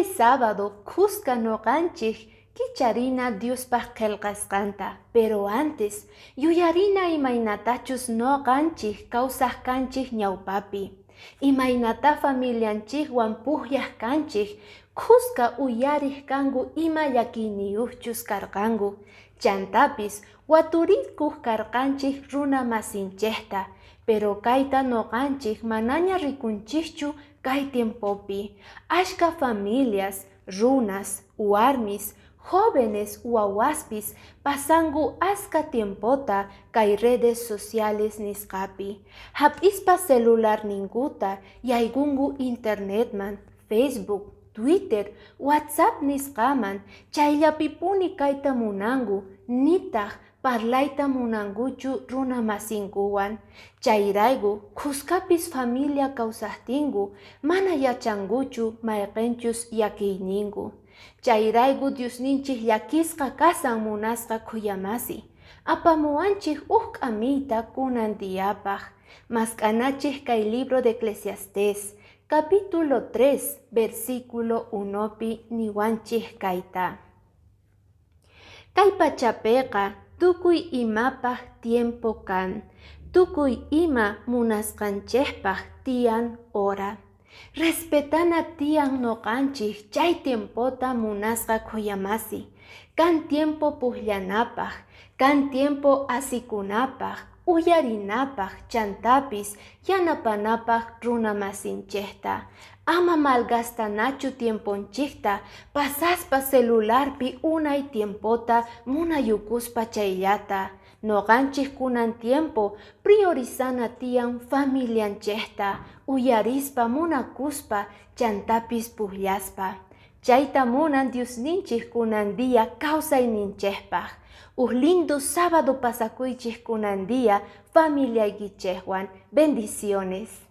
Kay sábado khuska noqanchik kicharina Diospaq qhelqasqanta, pero antes yuyarina imaynatachus noqanchik kawsaq kanchik ñawpapi, imaynata familianchikwan pujllaq kanchik, khuska uyariq kanku ima llakiyniyuqchus karqanku, chantapis waturikuq karqanchik runa masinchikta, pero kayta noqanchik manaña rikunchikchu kay tiempopi. Ashka familias, runas, warmis, jóvenes wawaspis pasanku aska tiempota kay redes sociales nisqapi, hap'ispa celularninkuta yaykunku internetman, Facebook, Twitter, WhatsApp nisqaman, chayllapipuni kayta munanku, nitaq parlayta munankuchu runa masinkuwan. Chayrayku khuskapis familia kawsaqtinku mana yachankuchu mayqinchus llakiyninku. Chayrayku Diosninchik llakisqa kasan munasqa khuyamasi, apamuwanchik huk k'amiyta kunan diyapaq. Mask'anachik kay libro de Eclesiastés, capítulo 3, versículo 1pi niwanchik kayta. Kay pachapiqa tukuy imapaq tiempo kan, tukuy ima munasqanchikpaq tiyan hora. Respetana tiyan noqanchik chay tiempota munasqa khuyamasi. Kan tiempo pukllanapaq, kan tiempo asikunapaq, uyarinapaq, chantapis yanapanapaq runa masinchikta. Ama malgastanachu tiemponchikta pasaspa celularpi unay tiempota munayukuspa chayllata. Noqanchik kunan tiempo priorizana tiyan familianchikta, uyarispa munakuspa chantapis pukllaspa. Chayta munan Diosninchik kunan día kawsayninchikpaq. Huk lindo sábado pasakuychik kunan día familiaykichikwan. Bendiciones.